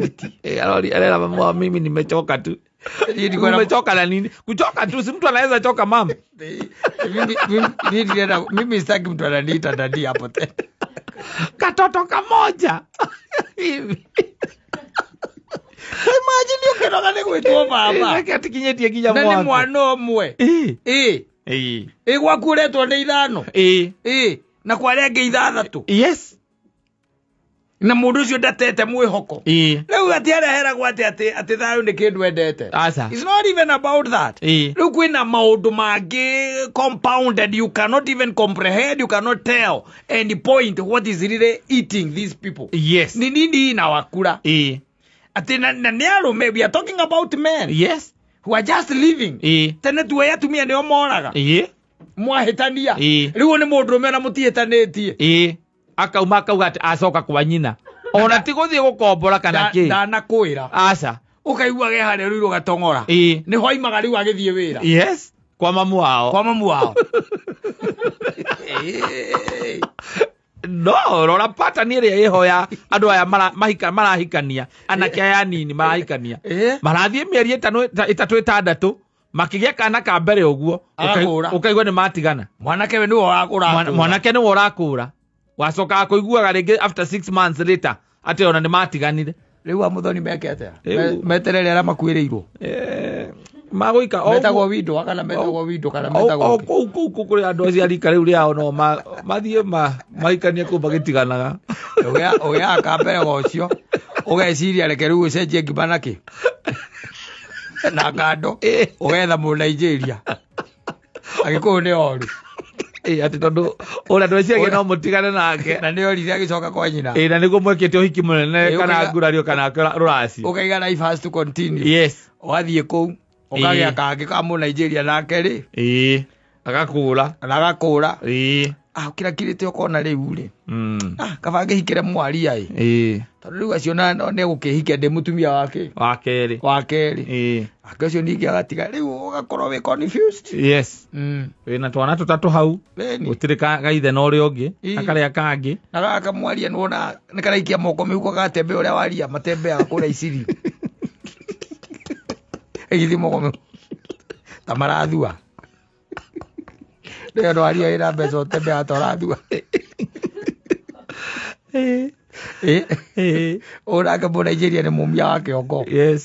Identity. Eh, arera mamu wao, mimi nimechoka tu. Niĩ ndikwenda- Umechoka na nini? Kuchoka tu, si mtu anaweza choka mama. Mimi mimi sitaki mtu ananiita daddy hapo tena. Katoto kamoja hivi. Imagine ũkĩnoga nĩ gwĩtwo baba. Nake atikinyĩtie nginya Na nĩ mwaka. mwana ũmwe. Ĩ. Ĩ. Ĩ. Ĩ gwaku ũretwo nĩ ithano. Ĩ. Ĩ. Na kwa arĩa angĩ ithathatũ. Yes. Na mũndũ ũcio ndatete mwĩhoko. Ĩ. Rĩu atĩ areheragwo atĩ thayũ nĩ kĩndũ endete. Aca. It's not even about that. Ĩ. Rĩu kwĩna maũndũ mangĩ compounded, you cannot even comprehend, you cannot tell any point what is really eating these people. Yes. Ni nini inawakura? Ĩ. Atĩ na nĩ arũme, we are talking about men Yes. who are just living. Ĩ. Tene tuoĩ atumia nĩo moraga. Ĩ. Mwahĩtania. Ĩ. Rĩu ũyũ nĩ mũndũrũme ona mũtihĩtanĩtie. Ĩ. Akauma akauga atĩ acoka kwa nyina. Ona ti gũthiĩ gũkombora kana kĩ. Ndanakwĩra. Aca. Ũkaigua ge harĩa rĩu rũgatong'ora. Ĩ. Nĩho aimaga rĩu agĩthiĩ wĩra. Yes. Kwa mamu wao. Kwa mamu wao. No, rora pattern ĩrĩa ĩho ya andũ aya marahikania, anake aya anini marahikania. Ĩ. Marathiĩ mĩeri ĩtatũ ĩtandatũ makĩgĩa kana ka mbere ũguo, Agakũra. ũkaigua nĩ matigana. Mwanake we nĩwe ũrakũra. Mwanake nĩwe ũrakũra. Wacokaga kũiguaga rĩngĩ after 6 months later atĩ ona nĩ matiganire. Rĩu amuthoni meke atĩa? Rĩu- Meterere arĩa makuĩrĩirwo. Magũika o Metagwo window kana metagwo window kana metagwo o kĩ? kũu kũrĩ andũ acio a rika rĩu rĩao no mathiĩ mahikanie kũu magĩtiganaga. Ũgĩaga ka mbere ga ũcio ũgeciria reke rĩu ũcenjie ngima na kĩ na kando ũgetha mũ Nigeria Agĩkũyũ nĩ oru. Ĩ, atĩ tondũ ũrĩa ndweciragia no mũtigane nake. Na nĩ orire agĩcoka kwa nyina. Ĩ, na nĩguo mwekĩte ũhiki mũnene Ĩ, kana ngurario kana rũracio. Ũkaiga life has to continue. Yes. Ũgathiĩ kũu ũkagĩa Ĩ. kangĩ ka mũ Nigeria nake rĩ. Ĩ. Agakũra. Na agakũra. Ĩ. Ah, ũkĩrakirĩte ũkona rĩu rĩ. Ah, kaba ngĩhikĩre mwaria ĩ. Ĩ. Tondũ rĩu acio nĩ egũkĩhikia ndĩ mũtumia wake. Wa kerĩ. Wa kerĩ. Ĩ. Ake ũcio ningĩ agatiga rĩu ũgakorwo wĩ confused. Yes. Wĩna twana tũtatũ hau. Ĩni. Gũtirĩ gaithe na ũrĩa ũngĩ. Ĩ. Na karĩa kangĩ. Na gaka mwaria nĩwona nĩ karaikia moko mĩhuko gatembe ũrĩa waria matembeaga kũrĩa iciri. Ĩgĩthiĩ moko mĩhuko. Ta marathua. Rĩo ndwaria wĩna mbeca ũtembeaga ta ũrathua. Ĩ. Ĩ. Ĩ. Ũyũ nake mũ Nigeria nĩ mũmia wa kĩongo. Yes.